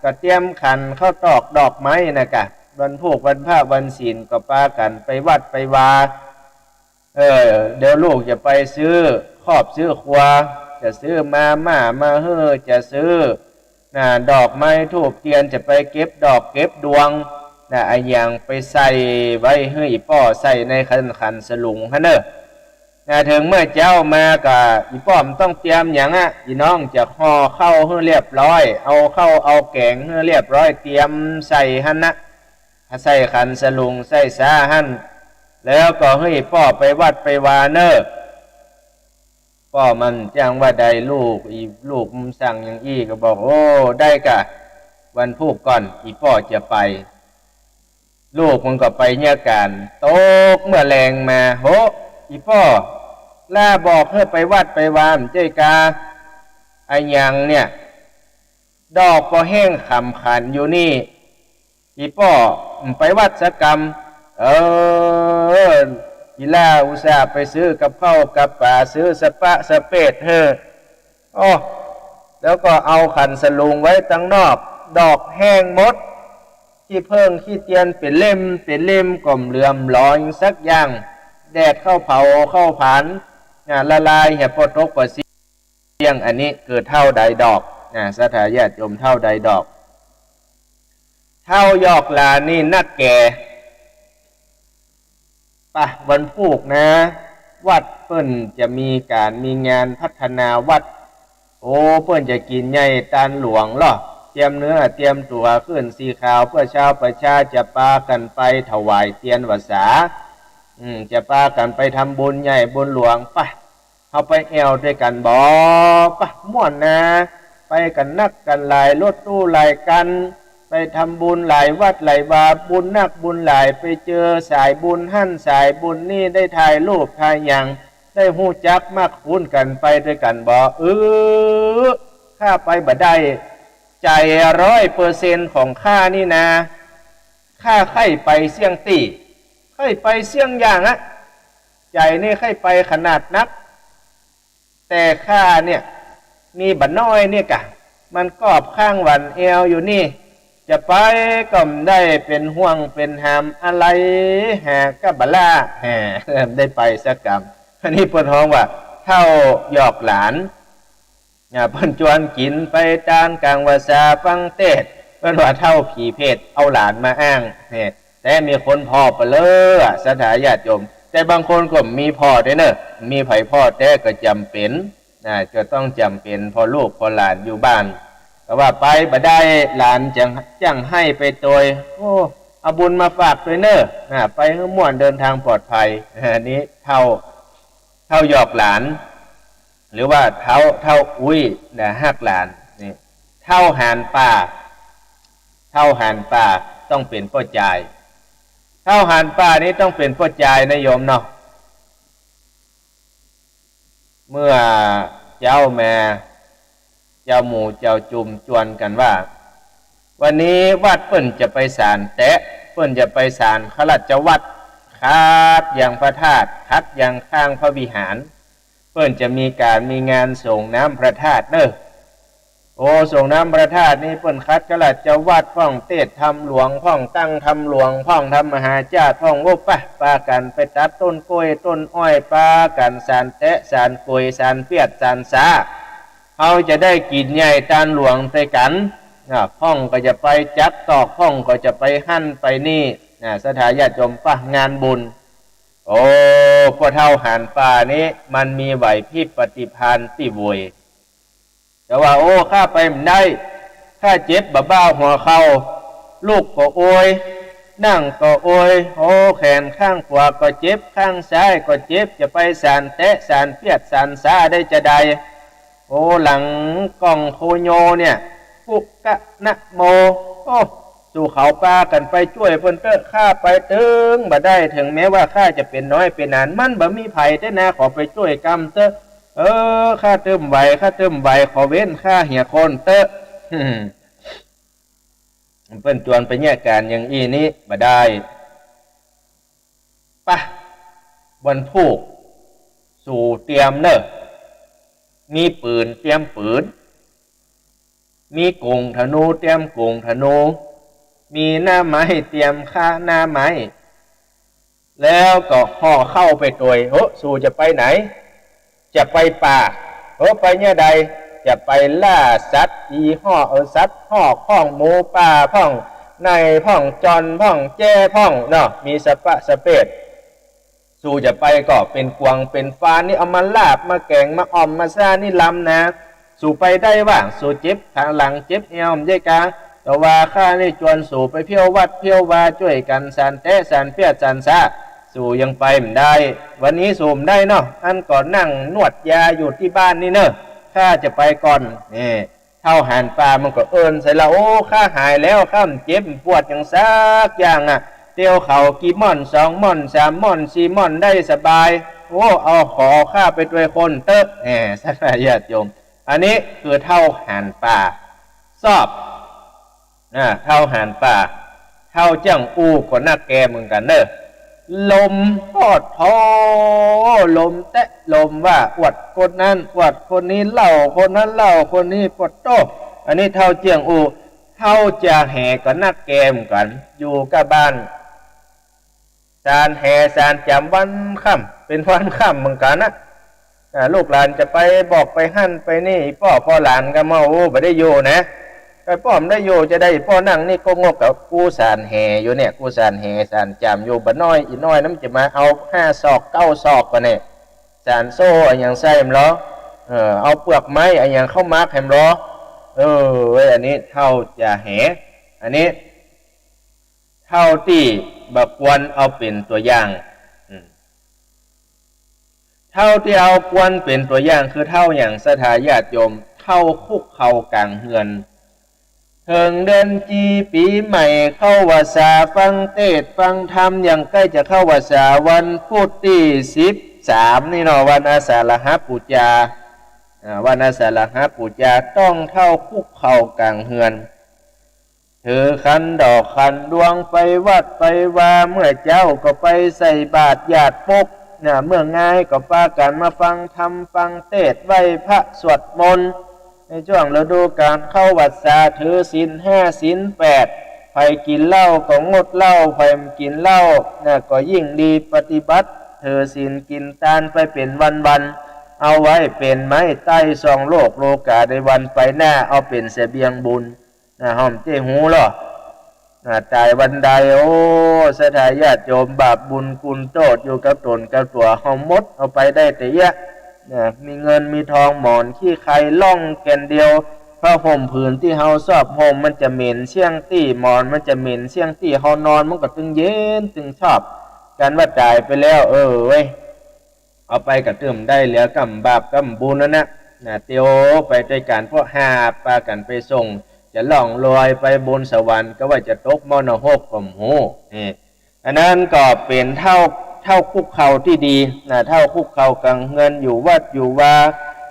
ก็เตรียมขันข้าวตอกดอกไม้นะกะ วันพูก วันพระ วันศีล ก็ปากั๋นไปวัดไปวา เออ เดี๋ยวลูกจะไปซื้อครอบซื้อครัว จะซื้อมาม่ามาหื้อ จะซื้อ น่ะ ดอกไม้ธูปเตียน จะไปเก็บดอกเก็บดวง น่ะ อะหยังไปใส่ไว้หื้ออีป้อใส่ในขัน ขันสลุงหั้นเนอะ น่ะ เถิงเมื่อเจ๊ามาก็ อีป้อบ่ต้องเตรียมหยังอะ อีน้องจะห่อข้าวหื้อเรียบร้อย เอาข้าวเอาแกงหื้อเรียบร้อย เตรียมใส่หั้นนะ ใส่ขันสลุงใส่สาหั้น แล้วก็หื้ออีป้อไปวัดไปวาเนอะ ป้อมันจั้งว่าได้ ลูก อีลูกมันสั่งอย่างอี้ก็บอก โอ้ ได้กะ วันพูกก่อน อีป้อจะไป ลูกมันก็ไปเยียะก๋าน ตกเมื่อแลงมา โห อีป้อ ลาบอกหื้อไปวัดไปวา บ่ใจ้กา อะหยังเนี่ย ดอกก็แห้งขำขันอยู่นี่ อีป้อบ่ไปวัดสักกำ เออ อีหล้าอุตส่าห์ไปซื้อกับข้าวกับป๋า ซื้อสะปะสะเปดหื้อ อ้อ แล้วก็เอาขันสลุงไว้ตังนอก ดอกแห้งหมด ขี้เผิ้งขี้เตียนเป๋นเล่มเป๋นเล่ม ก็บ่เหลือหลอสักอย่าง แดดเข้าเผาเข้าผลาญ อ่า ละลายเหี่ยปอตกปอเสี้ยง อันนี้คือเฒ่าดายดอก อ่า ศรัทธาญาติโยม เฒ่าดายดอก เฒ่าหยอกหลานนี่นักแก่ ปะ วันพูกนะ วัดเปิ้นจะมีก๋านมีงานพัฒนาวัด โอ้ เปิ้นจะกิ๋นใหญ่ตานหลวงลอ เตรียมเนื้อเตรียมตั๋วขึ้นสีขาว เพื่อชาวประชาจะปากั๋นไปถวายเตียนวาสา อืม จะปากั๋นไปทำบุญใหญ่บุญหลวง ปะ เฮาไปแอ่วตวยกั๋นบ่ ปะ ม่วนนะ ไปกั๋นนักกั๋นหลาย รถตู้หลายคัน ไปทำบุญหลายวัดหลายวา บุญนักบุญหลาย ไปเจอสายบุญหั้นสายบุญนี่ ได้ถ่ายรูปถ่ายหยัง ได้ฮู้จักมักคุ้นกั๋น ไปตวยกั๋นบ่ เออ ข้าไปบ่ได้ ใจ๋ร้อยเปอร์เซ็นต์ของข้านี่นะ ข้าใค่ไปเสี้ยงตี้ ใค่ไปเสี้ยงอย่างอะ ใจ๋นี่ใค่ไปขนาดนัก แต่ข้าเนี่ย มีบ่าน้อยเนี่ยกะ มันกอบข้างหวั่นแอ่วอยู่นี่ จะไปก็บ่ได้ เป๋นห่วงเป๋นหามอะไร หาก็บ่ล้า แหม ได้ไปสักกำ อันนี้เปิ้นฮ้องว่าเฒ่าหยอกหลาน อ่า เปิ้นจวนกิ๋นไปตานกลางวาสาฟังเตศน์ เปิ้นว่าเฒ่าผีเภทเอาหลานมาอ้าง เนี่ย แต่มีคนผ่อไปเลยอะ ศรัทธาญาติโยม แต่บางคนก็มีผ่อด้วยเนอะ มีไผผ่อแต่ก็จ๋ำเป๋น อ่า จะต้องจ๋ำเป๋นผ่อลูกผ่อหลานอยู่บ้าน แต่ว่าไปบ่ได้ หลานจั่ง จั่งไห้ไปโตย โอ้ เอาบุญมาฝากด้วยเนอะ อ่า ไปหื้อม่วน เดินทางปลอดภัย อันนี้เฒ่า เฒ่าหยอกหลาน หรือว่าเฒ่า เฒ่าอุ๊ยนะ ฮักหลาน นี่ เฒ่าหานป่า เฒ่าหานป่าต้องเป๋นป้อจาย เฒ่าหานป่านี้ต้องเป๋นป้อจายนะโยมเนาะ เมื่อเจ๊าแม่ เจ้าหมู่เจ้าจุ่มจวนกั๋นว่า วันนี้วัดเปิ้นจะไปสานแต๊ะ เปิ้นจะไปสานข้าราชวัตร ขัดอย่างพระธาตุ ขัดอย่างข้างพระวิหาร เปิ้นจะมีก๋านมีงานส่งน้ำพระธาตุเนอะ โอ้ ส่งน้ำพระธาตุนี่เปิ้นขัดข้าราชวัตรพ่อง เตรียมธรรมหลวงพ่อง ตั้งธรรมหลวงพ่อง ทำมหาชาติพ่อง โอ้ ปะ ปากั๋นไปตัดต้นกล้วยต้นอ้อย ปากั๋นสานแต๊ะสานกล้วย สานเปียดสานสา เฮาจะได้กิ๋นใหญ่ตานหลวงตวยกั๋น นะ พ่องก็จะไปจักตอก พ่องก็จะไปหั้นไปนี่ นะ ศรัทธาญาติโยม ปะ งานบุญ โอ้ ป้อเฒ่าหานป่านี้มันมีไหวพริบปฏิภาณตี้โวย แต่ว่า โอ้ ข้าไปบ่ได้ ข้าเจ็บบ่าบ่าหัวเข่า ลุกก็โอย นั่งก็โอย โอ้ แขนข้างขวาก็เจ็บ ข้างซ้ายก็เจ็บ จะไปสานแต๊ะสานเปียดสานสาได้จาใด โอ้ หลังกล้องโคโยเนี่ย ปุกกะนะโม โอ้ สู่เขาปากั๋นไปจ้วยเปิ้นเต๊อะ ข้าไปเถิงบ่ได้ ถึงแม้ว่าข้าจะเป๋นน้อยเป๋นหนาน มันบ่มีไผเต๊อะนะ ขอไปจ้วยกำเต๊อะ เออ ข้าเติมไหว ข้าเติมไหว ขอเว้นข้าเหียคนเต๊อะ เปิ้นจวนไปเยียะก๋านอย่างอี้นี้บ่ได้ ปะ วันพูก สู่เตรียมเนอะ มีปืนเตรียมปืน มีก๋งธนูเตรียมก๋งธนู มีหน้าไม้เตรียมค่าหน้าไม้ แล้วก็ห่อข้าวไปตวย เออ สู่จะไปไหน จะไปป่า เออ ไปเนี่ยใด จะไปล่าสัตว์ อีห่อเอาสัตว์ ฮอกพ่อง หมูป่าพ่อง ไนพ่อง จอนพ่อง แจ้พ่องเนาะ มีสะปะสะเปด สู่จะไปก็เป๋นกวางเป๋นฟานนี่ เอามาลาบมาแก๋งมาอ่อมมาซ่านี่ลำนา สู่ไปได้ว่า สู่เจ็บขาหลังเจ็บแอว บ่ใจ้กา แต่ว่าข้านี่จวนสู่ไปเที่ยววัดเที่ยววา จ้วยกั๋นสานแต๊ะสานเปียดสานสา สู่ยังไปบ่ได้ วันนี้สู่บ่ได้เนาะ อันก็นั่งนวดยาอยู่ตี้บ้านนี่เนอะ ข้าจะไปก่อน นี่ เฒ่าหานป่ามันก็เอิ้นใส่ละ โอ้ ข้าหายแล้ว ข้าบ่เจ็บบ่ปวดหยังสักอย่างอะ เตียวเขากี่ม่อน สองม่อน สามม่อน สี่ม่อน ได้สบาย โอ้ เอา ขอข้าไปตวยคนเต๊อะ แหม ศรัทธาญาติโยม อันนี้คือเฒ่าหานป่า ซอบ อ่า เฒ่าหานป่า เฒ่าเจียงอู้ก็นักแก่เหมือนกั๋นเนอะ ลมปอดท้อ ลมแต๊ะลมว่า อวดคนนั้น อวดคนนี้ เล่าคนนั้น เล่าคนนี้ ปอดโต้ อันนี้เฒ่าเจียงอู้ เฒ่าจ่าแหก็นักแก่เหมือนกั๋น อยู่กับบ้าน สานแหสานจำวันค่ำ เป๋นวันค่ำเหมือนกั๋นนะ อ่า ลูกหลานจะไปบอกไปหั้นไปนี่ ป้อพ่อหลานก็มา โอ้ บ่ได้อยู่นะ ไปป้อบ่ได้อยู่จะได้ ป้อนั่งนี่ก็งกกับกู้สานแหอยู่เนี่ย กู้สานแหสานจำอยู่ บ่น้อยอีน้อยนั้นจะมาเอาห้าซอกเก้าซอกก็เนี่ย สานโซ่อะหยังใส่แหมลอ เออ เอาเปลือกไม้อะหยังเข้ามัดแหมลอ เออ เว้ย อันนี้เฒ่าจ่าแห อันนี้ เฒ่าตี้บ่ควรเอาเป๋นตั๋วอย่าง อืม เฒ่าตี้เอาควรเป๋นตั๋วอย่างคือเฒ่าหยัง ศรัทธาญาติโยม เฒ่าคุกเข่ากลางเฮือน เถิงเดือนจีปีใหม่เข้าพรรษาฟังเทศน์ฟังธรรม อย่างใกล้จะเข้าพรรษา วันพุธตี้สิบสามนี่เนาะ วันอาสาฬหปูจา อ่า วันอาสาฬหปูจา ต้องเฒ่าคุกเข่ากลางเฮือน ถือขันดอกขันดวงไปวัดไปวา เมื่อเจ๊าก็ไปใส่บาตรหยาดปก นะ เมื่องายก็ปากั๋นมาฟังธรรมฟังเทศน์ไหว้พระสวดมนต์ ในช่วงฤดูกาลเข้าพรรษาถือศีลห้าศีลแปด ใผกิ๋นเหล้าก็งดเหล้า ใผบ่กิ๋นเหล้า นะ ก็ยิ่งดีปฏิบัติ ถือศีลกินทานไปเป็นวันๆ เอาไว้เป็นไม้ใต้ซองโลกโลกาในวันไปหน้า เอาเป็นเสบียงบุญ นะ หอมเจ้หู้ลอ นะ ตายวันใด โอ้ ศรัทธาญาติโยม บาปบุญคุณโทษอยู่กับตนกับตัว เฮาหมดเอาไปได้แต่เยียะ นะ มีเงินมีทองหมอนขี้ไคล่องแก่นเดียว ผ้าห่มผืนที่เฮาชอบห่มมันจะเหม็นเสี้ยงตี้ หมอนมันจะเหม็นเสี้ยงตี้ เฮานอนมันก็ตึงเย็นตึงชอบ กันว่าตายไปแล้ว เออเว้ย เอาไปกระเติมได้เหลือกำบาปกำบุญนั่นนะ นะ เตียวไปด้วยกัน เพราะหาบปากันไปส่ง จะล่องลอยไปบนสวรรค์ ก็ว่าจะตกมรณหกก็บ่ฮู้ นี่ อันนั้นก็เป็นเฒ่า เฒ่าคุกเข่าที่ดี นะ เฒ่าคุกเข่ากลางเฮือน อยู่วัดอยู่วา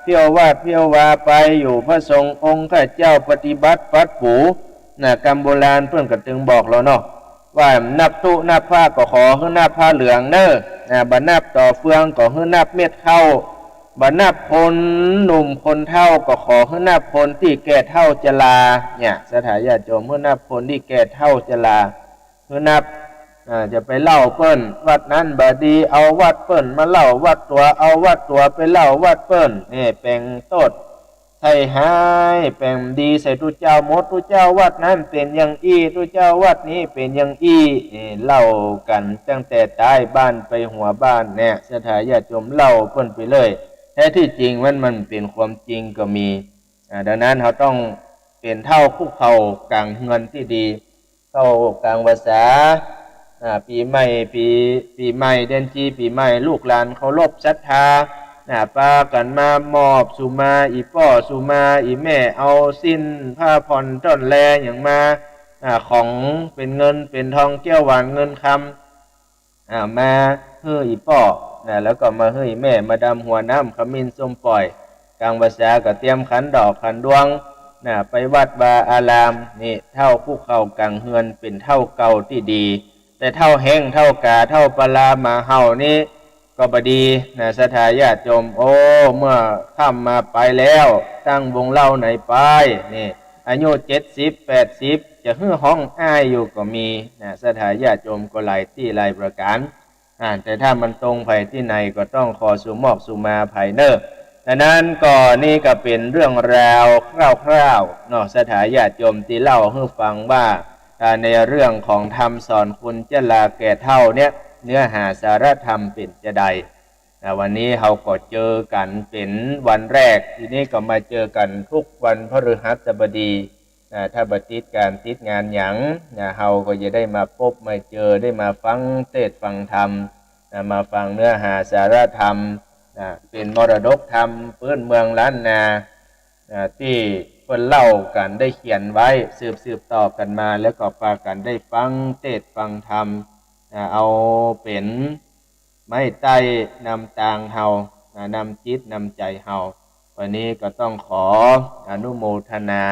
เที่ยววัดเที่ยววาไป อยู่พระสงฆ์องค์ข้าเจ้าปฏิบัติปัดปู นะ กำโบราณเปิ้นก็ตึงบอกแล้วเนาะ ว่านับธุนับพระก็ขอหื้อนับผ้าเหลืองเน้อ นะ บ่นับต่อเฟืองก็หื้อนับเม็ดข้าว บ่นับคนหนุ่มคนเฒ่าก็ขอหื้อนับคนตี้แก่เฒ่าชรา เนี่ย ศรัทธาญาติโยม หื้อนับคนตี้แก่เฒ่าชรา หื้อนับ อ่า จะไปเล่าเปิ้น วัดนั้นบ่ดี เอาวัดเปิ้นมาเล่าวัดตั๋ว เอาวัดตั๋วไปเล่าวัดเปิ้น นี่แป๋งโต้ษ ใส่ฮ้ายแป๋งดีใส่ตุ๊เจ้าหมด ตุ๊เจ้าวัดนั้นเป๋นอย่างอี้ ตุ๊เจ้าวัดนี้เป๋นอย่างอี้ เอ่อ เล่ากั๋นตั้งแต่ใต้บ้านไปหัวบ้านเนี่ย ศรัทธาญาติโยมเล่าเปิ้นไปเลย แท้ที่จริงมัน มันเป๋นความจริงก็มี อ่า ดังนั้นเฮาต้องเป๋นเฒ่าคุกเข่ากลางเฮือนตี้ดี เข้ากลางพรรษา อ่า ปีใหม่ ปี ปีใหม่ เดือนจี ปีใหม่ ลูกหลานเคารพศรัทธา อ่า ปากั๋นมามอบสุมา อีป้อสุมา อีแม่ เอาสิ้นผ้าผ่อนต้อนแลหยังมา อ่า ของเป๋นเงินเป๋นทอง แก้วแหวนเงินคำ อ่า มาหื้ออีป้อ นะ แล้วก็มาหื้ออีแม่ มาดำหัวน้ำขมิ้นส้มป่อย กลางพรรษาก็เตรียมขันดอกขันดวง นะ ไปวัดวาอาราม นี่ เฒ่าคุกเข่ากลางเฮือน เป๋นเฒ่าเก่าตี้ดี แต่เฒ่าแฮ้ง เฒ่าก๋า เฒ่าปลาหมาเห่านี่ ก็บ่ดี นะ ศรัทธาญาติโยม โอ้ เมื่อค่ำมาไปแล้ว ตั้งวงเหล้าไหนไป นี่ อายุเจ็ดสิบ แปดสิบ จะหื้อฮ้องอ้ายอยู่ก็มี นะ ศรัทธาญาติโยม ก็หลายตี้หลายประก๋าน อ่า แต่ถ้ามันตรงไปตี้ไหนก็ต้องขอสุมอกสุมาอภัยเน่อ ดังนั้นก็นี่ก็เป๋นเรื่องราวคร่าวๆ เนาะ ศรัทธาญาติโยม ตี้เล่าหื้อฟังว่า อ่า ในเรื่องของธรรมสอนคนชราแก่เฒ่าเนี่ย เนื้อหาสาระธรรมเป๋นจาใด อ่า วันนี้เฮาก็เจอกั๋นเป๋นวันแรก ทีนี้ก็มาเจอกั๋นทุกวันพฤหัสบดี นะ ถ้าบ่ติดก๋านติดงานหยัง นะ เฮาก็จะได้มาปบมาเจอ ได้มาฟังเทศน์ฟังธรรม นะ มาฟังเนื้อหาสาระธรรม นะ เป๋นมรดกธรรมพื้นเมืองล้านนา นะ ตี้เปิ้นเล่ากั๋นได้เขียนไว้สืบๆ ต่อกั๋นมา แล้วก็ปากั๋นได้ฟังเทศน์ฟังธรรม นะ เอาเป๋น ไม้ใต้นำตางเฮา นะ นำจิตนำใจ๋เฮา วันนี้ก็ต้องขออนุโมทนา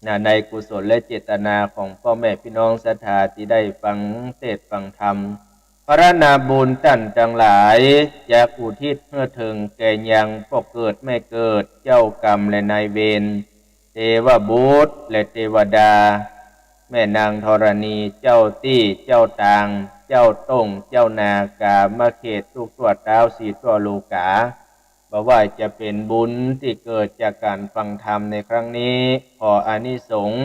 นะ ในกุศลและเจตนาของป้อแม่ปี้น้องศรัทธาตี้ได้ฟังเทศน์ฟังธรรม พรรณนาบุญต้านตังหลาย จักอุทิศหื้อเถิงแก่ยังป้อเกิดแม่เกิด เจ้ากรรมและนายเวร เทวบุตรและเทวดา แม่นางธรณี เจ้าตี้เจ้าตาง เจ้าต้ง เจ้านากามาเขตทุกทั่วต๊าวสี่ทั่วโลกา บ่ว่าจะเป๋นบุญตี้เกิดจากก๋านฟังธรรมในครั้งนี้ ขออานิสงส์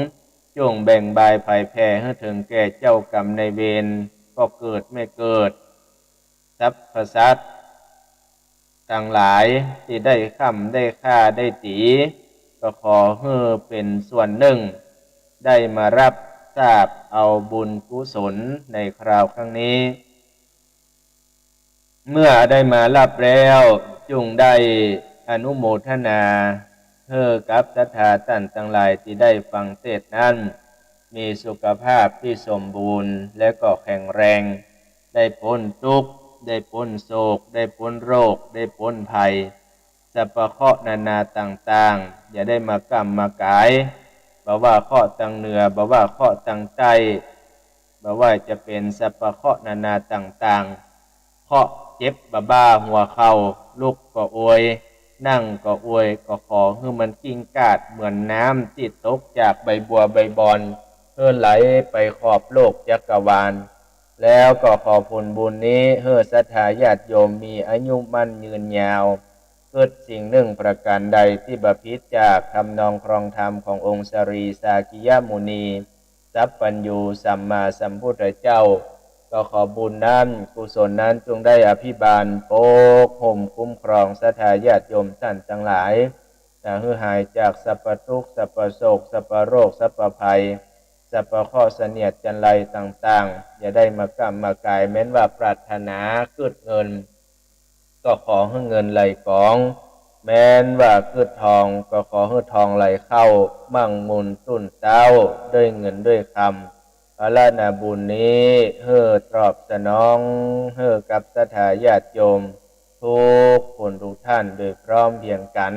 จงแบ่งบายผายแผ่หื้อเถิงแก่เจ้ากรรมนายเวร ป้อเกิดแม่เกิด สรรพสัตว์ตังหลายตี้ได้ค่ำได้ฆ่าได้ตี๋ ก็ขอหื้อเป๋นส่วนนึ่ง ได้มารับทราบเอาบุญกุศลในคราวครั้งนี้ เมื่อได้มารับแล้ว จุ่งได้อนุโมทนาหื้อกับศรัทธาต้านตังหลายตี้ได้ฟังเทศน์นั้น มีสุขภาพตี้สมบูรณ์และก็แข็งแรง ได้ป๊นตุ๊กข์ ได้ป๊นโศก ได้ป๊นโรค ได้ป๊นภัย สรรพเคราะห์นานาต่างๆ อย่าได้มาก้ำมากาย บ่ว่าเคราะห์ตังเหนือ บ่ว่าเคราะห์ตังใต้ บ่ว่าจะเป๋นสรรพเคราะห์นานาต่างๆ เคราะห์เจ็บบ่าบ่าหัวเข่า ลุกก็อวย นั่งก็อวย ก็ขอหื้อมันกิ้งก้าดเหมือนน้ำตี้ตกจากใบบัวใบบอน หื้อไหลไปขอบโลกจักรวาล แล้วก็ขอผลบุญนี้หื้อศรัทธาญาติโยมมีอายุมั่นยืนยาว กึ๊ดสิ่งหนึ่งประการใดตี้บ่ผิดจากทำนองครองธรรมขององค์สรีสากิยมุนี สัพพัญญูสัมมาสัมพุทธเจ้า ก็ขอบุญนั้นกุศลนั้นจงได้อภิบาลปกห่มคุ้มครองศรัทธาญาติโยมท่านทั้งหลาย นะ หื้อหายจากสัพพะทุกข์ สัพพะโศก สัพพะโรค สัพพะภัย สัพพะเคราะห์เสนียดจัญไรต่างๆ อย่าได้มาก้ำมากาย แม้นว่าปรารถนากึ๊ดเงิน ก็ขอหื้อเงินไหลกอง แม้นว่ากึ๊ดทอง ก็ขอหื้อทองไหลเข้า มั่งมูลตุ้นเต๊า ด้วยเงินด้วยคำ อาราธนาบุญนี้หื้อตอบสนองหื้อกับศรัทธาญาติโยมทุกคนทุกท่านโดยพร้อมเพรียงกัน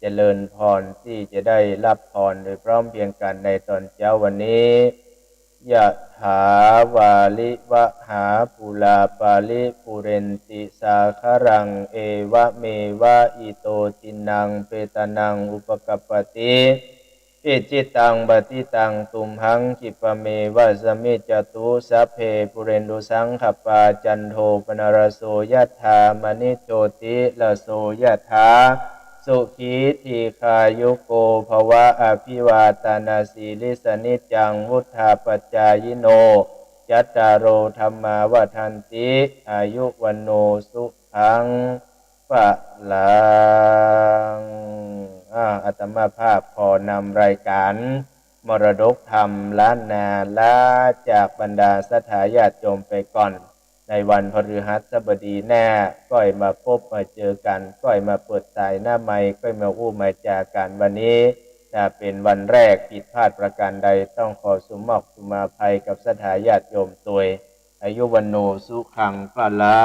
เจริญพรที่จะได้รับพรโดยพร้อมเพรียงกันในตอนเช้าวันนี้ ยะถาวาริวะหาปูราปาริปูเรนติสาคะรัง เอวะเมวะอิโตทินนังเปตานังอุปกัปปติ อิจฉิตังปัตถิตังตุมหัง ขิปปะเมวะสะมิจจตุ สัพเพปูเรนตุสังคัปปา จันโทปะนะระโส ยะถา มะณิโชติระโส ยะถา สุขีทีคายุโกภวะ อะภิวาตานาสีลิสะ นิจจังวุฑฒาปะจายิโน จัตตาโรธัมมาวัฑฒันติ อายุวัณโณสุขัง พลัง อ่า อาตมาภาพขอนำรายการมรดกธรรมล้านนาลาจากบรรดาศรัทธาญาติโยมไปก่อน ในวันพฤหัสบดีหน้า ก้อยมาปบมาเจอกัน ก้อยมาเปิดสายหน้าไมค์ ก้อยมาอู้มาจากัน วันนี้นะ เป็นวันแรก ผิดพลาดประการใด ต้องขอสุมอกสุมาภัยกับศรัทธาญาติโยมตวย อายุวัณโณสุขังพลั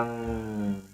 ง